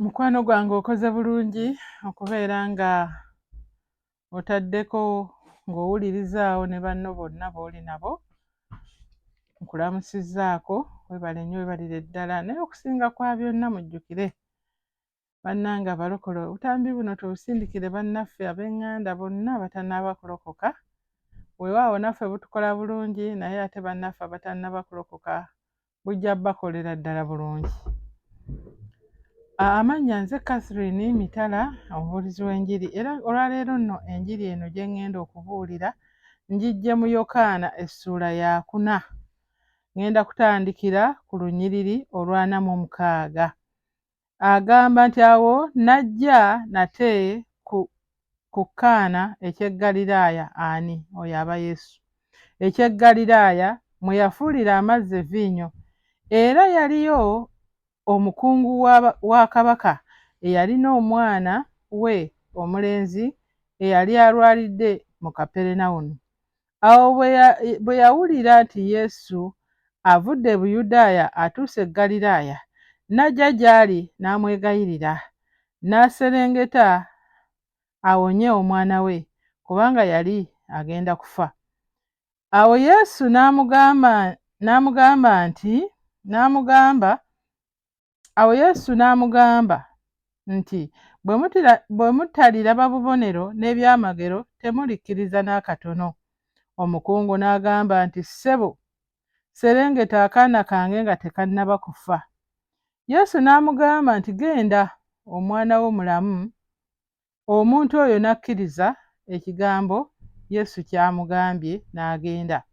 Mukwano gwange okoze bulungi okubeera nga otaddeko ng'owuliriza awo ne banno bonna b'oli nabo. Nkulamusizzaako, weebale nnyo weebalire ddala naye okusinga kwa byonna mujjukire bannange abalokole obutambi buno tubusindikire bannaffe ab'eŋŋanda bonna abatannaba kulokoka. Weewaawo naffe butukola bulungi naye ate bannaffe abatannaba kulokoka bujja bakolera ddala bulungi. Amannya nze Catherine Mitala omubuulizi w'enjiri era olwaleero nno enjiri eno gye ŋŋenda okubuulira ngiggye mu Yokaana essuula yaakuna. Ŋŋenda kutandikira ku lunyiriri olw'ana mu mukaaga. Agamba nti awo n'ajja nate ku ku Kaana eky'e Ggaliraaya ani? Oyo aba Yesu. Eky'e Ggaliraaya mwe yafuulira amazzi evviinyo. Era yaliyo omukungu wa kabaka eyalina omwana we omulenzi eyali alwalidde mu Kaperenawumu. Awo bwe yawulira nti Yesu avudde e Buyudaaya atuuse e Ggaliraaya, n'ajja gy'ali n'amwegayirira, n'aserengeta awonye omwana we, kubanga yali agenda kufa. Awo Yesu n'amugamba n'amugamba nti n'amugamba awo Yesu n'amugamba nti bwe mutaliraba bubonero n'ebyamagero temulikkiriza n'akatono. Omukungu n'agamba nti, Ssebo, serengeta akaana kange nga tekannaba kufa. Yesu n'amugamba nti, Genda, omwana wo mulamu. Omuntu oyo n'akkiriza ekigambo Yesu ky'amugambye n'agenda.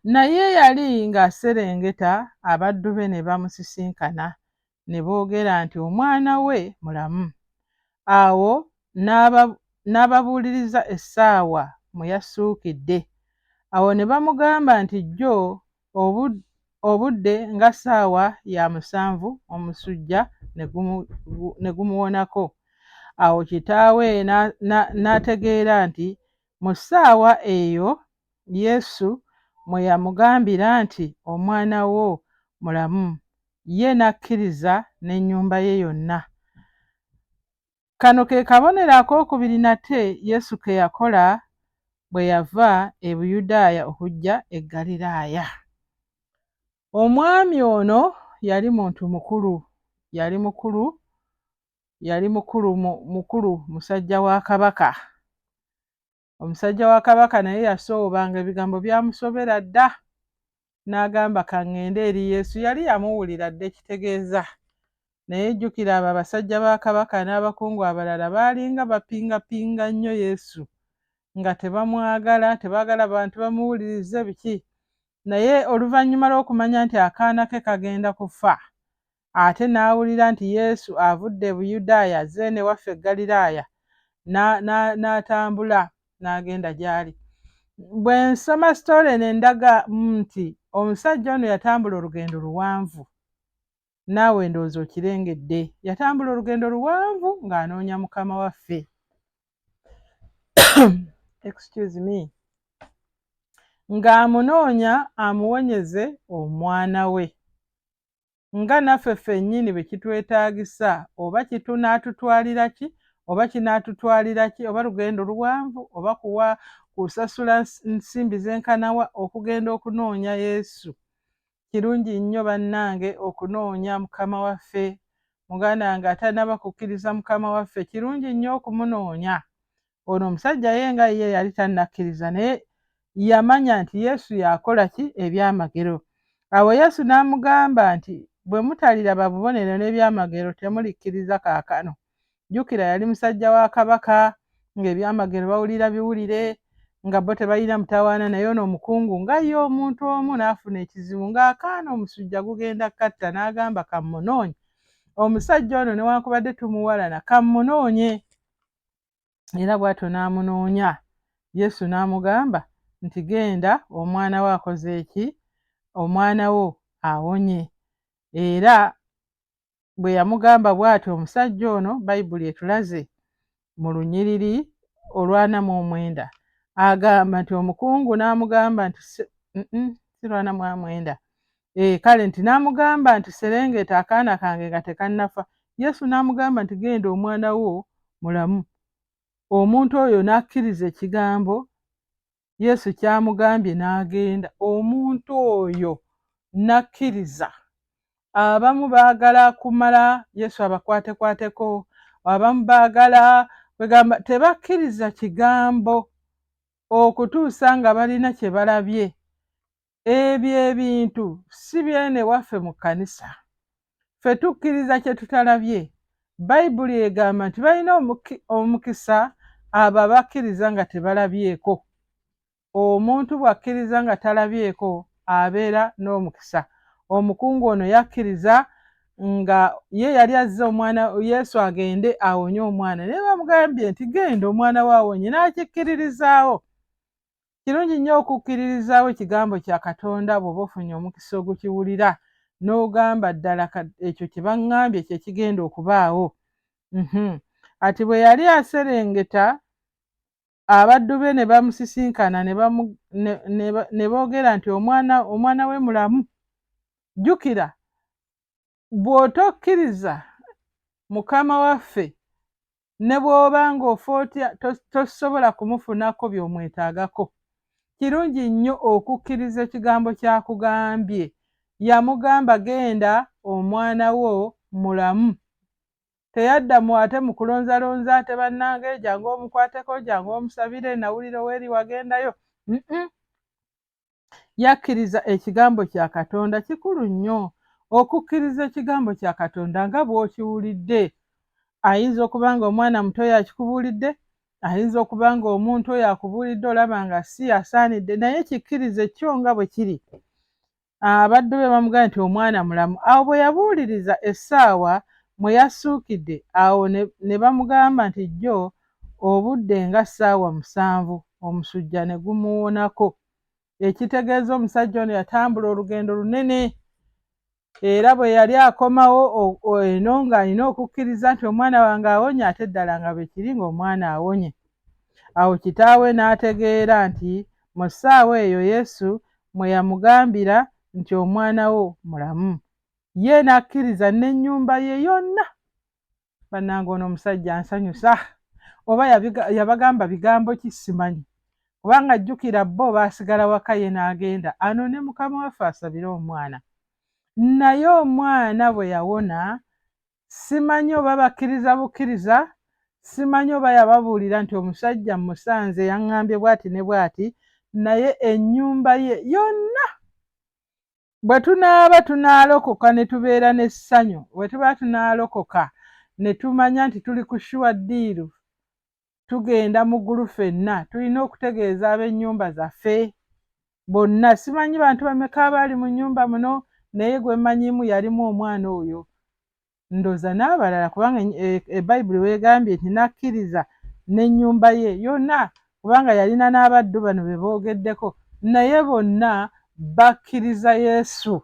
Naye yali ng'aserengeta, abaddu be ne bamusisinkana, ne boogera nti omwana we mulamu. Awo n'ababuuliriza essaawa mwe yassuukidde. Awo ne bamugamba nti jjo obudde nga ssaawa ya musanvu omusujja ne gumuwonako. Awo kitaawe n'ategeera nti mu ssaawa eyo Yesu mwe yamugambira nti omwana wo mulamu, ye n'akkiriza n'ennyumba ye yonna. Kano ke kabonero akookubiri nate Yesu ke yakola bwe yava e Buyudaaya okujja e Ggaliraaya. Omwami ono yali muntu mukulu, yali mukulu, yali mukulu mukulu musajja wa kabaka. Omusajja wa kabaka naye yasooba ng'ebigambo byamusobera dda n'agamba ka ŋŋende eri Yesu. Yali yamuwulira dda ekitegeeza. Naye jjukira abo abasajja ba kabaka n'abakungu abalala baalinga bapingapinga nnyo Yesu nga tebamwagala, tebaagala bantu bamuwulirize biki. Naye oluvannyuma lw'okumanya nti akaana ke kagenda kufa, ate n'awulira nti Yesu avudde e Buyudaaya azze eno ewaffe e Ggaliraaya, n'atambula n'agenda gy'ali. Bwe nsoma sitoola eno endaga nti omusajja ono yatambula olugendo luwanvu. Naawe ndowooza okirengedde. Yatambula olugendo luwanvu ng'anoonya Mukama waffe. Excuse me. Ng'amunoonya amuwonyeze omwana we. Nga naffe ffennyini bwe kitwetaagisa oba kitunaatutwalira ki oba kinaatutwalira ki oba lugendo luwanvu oba kuwa kusasula nsimbi zenkanawa okugenda okunoonya Yesu. Kirungi nnyo bannange okunoonya Mukama waffe. Muganda wange atannaba kukkiriza Mukama waffe kirungi nnyo okumunoonya. Ono omusajja ye nga ye yali tannakkiriza naye yamanya nti Yesu yakola ki ebyamagero. Awo Yesu n'amugamba nti bwe mutaliraba bubonero n'ebyamagero temulikkiriza kaakano. Jjukira yali musajja wa kabaka ng'ebyamagero bawulira biwulire nga bo tebalina mutawaana naye ono omukungu nga ye omuntu omu n'afuna ekizibu ng'akaana omusujja gugenda katta n'agamba kammunoonye omusajja ono newankubadde tumuwalana kammunoonye era bw'atyo n'amunoonya. Yesu n'amugamba nti genda omwana wo akoze eki? Omwana wo awonye. Era bwe yamugamba bw'atyo omusajja ono Bayibuli etulaze mu lunyiriri olwana mu omwenda agamba nti omukungu n'amugamba nti si lwana mu mwenda e, kale nti n'amugamba nti serengeta akaana kange nga tekannafa. Yesu n'amugamba nti, Genda, omwana wo mulamu. Omuntu oyo n'akkiriza ekigambo Yesu ky'amugambye n'agenda. Omuntu oyo n'akkiriza. Abamu baagala kumala Yesu abakwatekwateko, abamu baagala kwegamba tebakkiriza kigambo okutuusa nga balina kye balabye. Ebyo ebintu si byene waffe mu kkanisa. Ffe tukkiriza kye tutalabye. Bayibuli egamba nti balina omukisa abo abakkiriza nga tebalabyeko. Omuntu bw'akkiriza nga talabyeko abeera n'omukisa. Omukungu ono yakkiriza nga ye yali azze omwana Yesu agende awonye omwana, naye bamugambye nti genda omwana wo awonye, n'akikkiririzaawo. Kirungi nnyo okukkiririzaawo ekigambo kya Katonda bw'oba ofunye omukisa ogukiwulira n'ogamba ddala ekyo kye baŋŋambye kye kigenda okubaawo. Ati bwe yali aserengeta abaddu be ne bamusisinkana ne boogera nti omwana we mulamu. Jjukira bw'otokkiriza Mukama waffe ne bw'oba ng'ofa otya tosobola kumufunako by'omwetaagako. Kirungi nnyo okukkiriza ekigambo ky'akugambye. Yamugamba genda omwana wo mulamu. Teyaddamu ate mu kulonzalonza ate bannange jangu omukwateko, jangu omusabire, nawulira oweeri wagendayo. Yakkiriza ekigambo kya Katonda. Kikulu nnyo okukkiriza ekigambo kya Katonda nga bw'okiwulidde. Ayinza okuba nga omwana muto yakikubuulidde, ayinza okuba nga omuntu oyo akubuulidde olaba nga si asaanidde, naye kikkirize kyo nga bwe kiri. Abaddu be bamugamba nti omwana mulamu. Awo bwe yabuuliriza essaawa mwe yassuukidde, awo ne bamugamba nti jjo obudde nga ssaawa 7 omusujja ne gumuwonako. Ekitegeeza omusajja ono yatambula olugendo lunene, era bwe yali akomawo eno ng'alina okukkiriza nti omwana wange awonye, ate ddala nga bwe kiri ng'omwana awonye. Awo kitaawe n'ategeera nti mu ssaawa eyo Yesu mwe yamugambira nti omwana wo mulamu. Ye n'akkiriza n'ennyumba ye yonna. Bannange ono omusajja ansanyusa. Oba yabagamba bigambo ki simanyi. Kubanga jjukira bo baasigala waka ye n'agenda anone Mukama waffe asabire omwana. Naye omwana bwe yawona simanyi oba bakkiriza bukkiriza, simanyi oba yababuulira nti omusajja mmusanze yaŋŋambye bw'ati ne bw'ati, naye ennyumba ye yonna. Bwe tunaaba tunaalokoka ne tubeera n'essanyu, bwe tuba tunaalokoka ne tumanya nti tuli ku sure deal, tugenda mu ggulu ffenna, tulina okutegeeza ab'ennyumba zaffe bonna. Simanyi bantu bameka abaali mu nnyumba muno, naye gwe mmanyiimu yalimu omwana oyo. Ndowooza n'abalala, kubanga Bayibuli weegambye nti n'akkiriza n'ennyumba ye yonna, kubanga yalina n'abaddu bano be boogeddeko, naye bonna bakkiriza Yesu.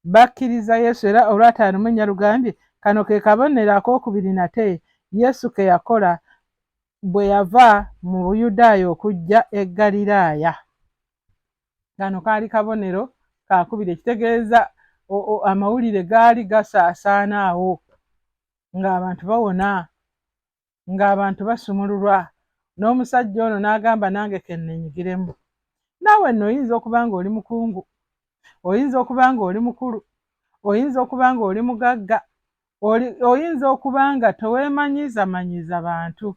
Bakkiriza Yesu. Era olwataano mu ennya lugambye kano ke kabonero akookubiri nate Yesu ke yakola bwe yava mu Buyudaaya okujja e Ggaliraaya. Kano kaali kabonero kaakubiri, ekitegeeza amawulire gaali gasaasaana awo ng'abantu bawona, ng'abantu basumululwa. N'omusajja ono n'agamba nange ke nneenyigiremu. Naawe nno oyinza okuba ng'oli mukungu, oyinza okuba ng'oli mukulu, oyinza okuba ng'oli mugagga, oyinza okuba nga teweemanyiizamanyiiza bantu.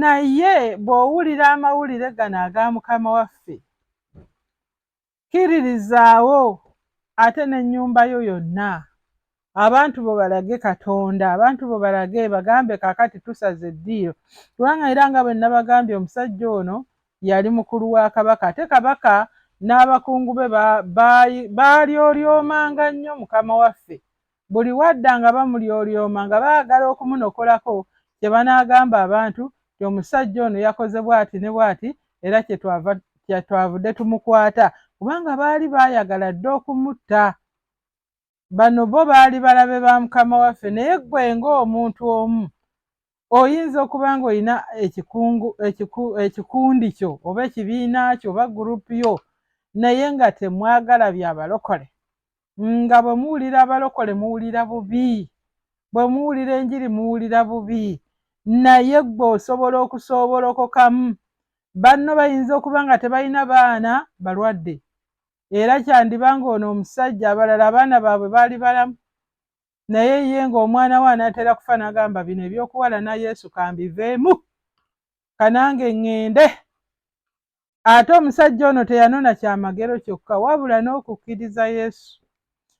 Naye bw'owulira amawulire gano aga Mukama waffe, kkiririzaawo ate n'ennyumba yo yonna. Abantu bo balage Katonda, abantu bo balage, bagambe kaakati tusaze eddiiro. Kubanga era nga bwe nabagambye omusajja ono yali mukulu wa kabaka, ate kabaka n'abakungu be baalyolyomanga nnyo Mukama waffe. Buli wadda nga bamulyolyoma nga baagala okumunokolako kye banaagamba abantu nti omusajja ono yakoze bw'ati ne bw'ati era kye twavudde tumukwata, kubanga baali baayagala dda okumutta. Bano bo baali balabe ba Mukama waffe, naye ggwe ng'omuntu omu oyinza okuba ng'olina ekikundi kyo oba ekibiina kyo oba gurupu yo, naye nga temwagala bya balokole. Nga bwe muwulira abalokole muwulira bubi, bwe muwulira enjiri muwulira bubi, naye ggwe osobola okusoobolokokamu. Banno bayinza okuba nga tebalina baana, balwadde, era kyandiba ng'ono omusajja abalala abaana baabwe baali balamu, naye ye ng'omwana we anaatera kufa n'agamba bino eby'okuwalana Yesu kambiveemu, kanange ŋŋende. Ate omusajja ono teyanona kyamagero kyokka wabula n'okukkiriza Yesu.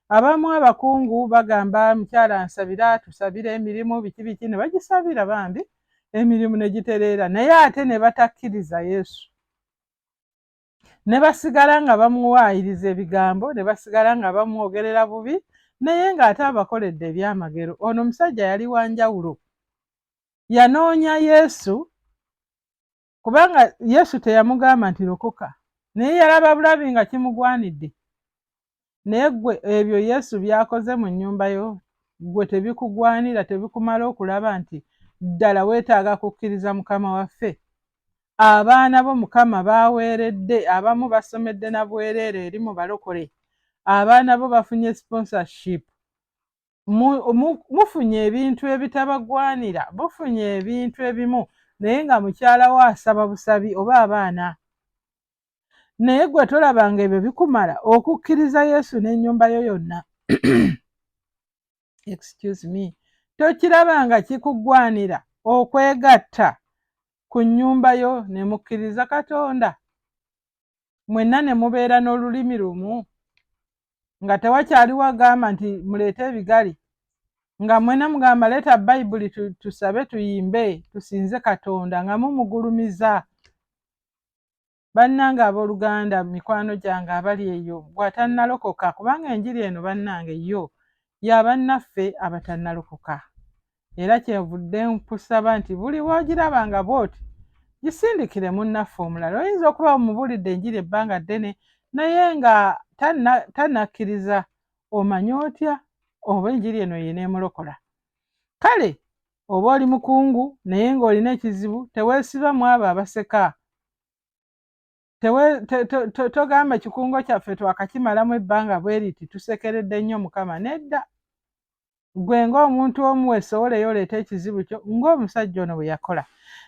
Abamu abakungu bagamba mukyala nsabira, tusabire emirimu biki biki, ne bagisabira bambi emirimu ne gitereera, naye ate ne batakkiriza Yesu, ne basigala nga bamuwaayiriza ebigambo, ne basigala nga bamwogerera bubi, naye ng'ate abakoledde ebyamagero. Ono omusajja yali wa njawulo, yanoonya Yesu kubanga Yesu teyamugamba nti lokoka, naye yalaba bulabi nga kimugwanidde. Naye ggwe ebyo Yesu by'akoze mu nnyumba yo ggwe tebikugwanira, tebikumala okulaba nti ddala weetaaga kukkiriza Mukama waffe? Abaana bo Mukama baaweeredde, abamu basomedde na bwereere eri mu balokole, abaana bo bafunye sponsorship, mufunye ebintu ebitabagwanira, mufunye ebintu ebimu, naye nga mukyala wo asaba busabi oba abaana. Naye ggwe tolaba nga ebyo bikumala okukkiriza Yesu n'ennyumba yo yonna? Excuse me, tokiraba nga kikugwanira okwegatta ku nnyumba yo ne mukkiriza Katonda mwenna ne mubeera n'olulimi lumu, nga tewakyaliwo agamba nti muleete ebigali, nga mwenna mugamba leeta Bayibuli tusabe, tuyimbe, tusinze Katonda nga mumugulumiza? Bannange abooluganda, mikwano gyange abali eyo, gw'atannalokoka, kubanga enjiri eno bannange yo ya bannaffe abatannalokoka, era kyenvudde nkusaba nti buli w'ogiraba nga bw'oti gisindikire munnaffe omulala. Oyinza okuba omubuulidde enjiri ebbanga ddene naye nga tannakkiriza, omanye otya oba enjiri eno y'eneemulokola? Kale oba oli mukungu naye ng'olina ekizibu, teweesiba mu abo abaseka. Togamba ekikungo kyaffe twakakimalamu ebbanga bwe riti, tusekeredde nnyo Mukama. Nedda, ggwe ng'omuntu omu weesowoleyo oleete ekizibu kyo ng'omusajja ono bwe yakola.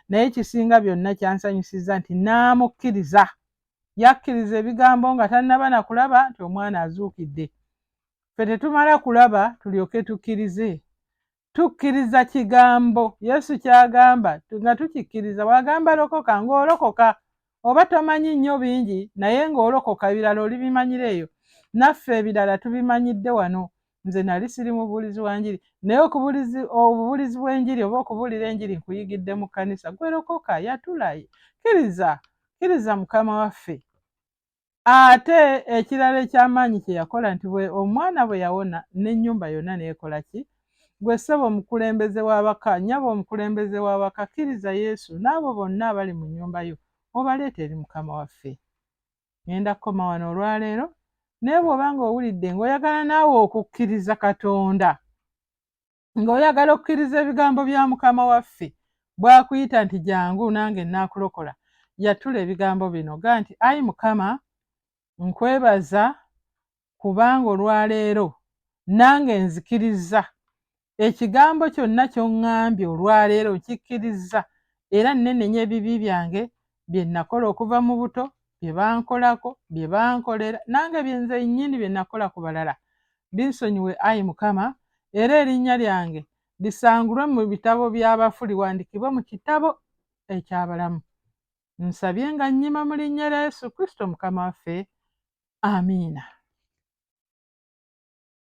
Naye ekisinga byonna kyansanyusizza nti n'amukkiriza, yakkiriza ebigambo nga tannaba na kulaba nti omwana azuukidde. Ffe tetumala kulaba tulyoke tukkirize, tukkiriza kigambo Yesu ky'agamba nga tukikkiriza. Bw'agamba lokoka ng'olokoka, oba tomanyi nnyo bingi naye ng'olokoka, ebirala olibimanyira eyo. Naffe ebirala tubimanyidde wano. Nze nali siri mubuulizi wa njiri, naye obubuulizi bw'enjiri oba okubuulira enjiri nkuyigidde mu kkanisa. Gwe lokoka, yatula, kkiriza, kkiriza Mukama waffe. Ate ekirala eky'amaanyi kye yakola nti bwe omwana bwe yawona n'ennyumba yonna n'ekola ki? Gwe ssebo omukulembeze w'abaka, nnyabo omukulembeze w'awaka, kkiriza Yesu n'abo bonna abali mu nnyumba yo obaleete eri Mukama waffe. Ŋŋenda kukoma wano olwaleero, naye bw'oba ng'owulidde ng'oyagala naawe okukkiriza Katonda, ng'oyagala okukkiriza ebigambo bya Mukama waffe bw'akuyita nti jangu nange nnaakulokola, yatula ebigambo bino ga nti, Ayi Mukama, nkwebaza kubanga olwaleero nange nzikirizza ekigambo kyonna ky'oŋŋambye, olwaleero nkikkirizza era nnenenya ebibi byange bye nakola okuva mu buto, bye bankolako, bye bankolera, nange bye nze nnyini bye nakola ku balala. Binsonyiwe, ayi Mukama, era erinnya lyange lisangulwe mu bitabo by'abafu, liwandiikibwe mu kitabo eky'abalamu. Nsabye nga nnyima mu linnya lya Yesu Kristo Mukama waffe. Amiina.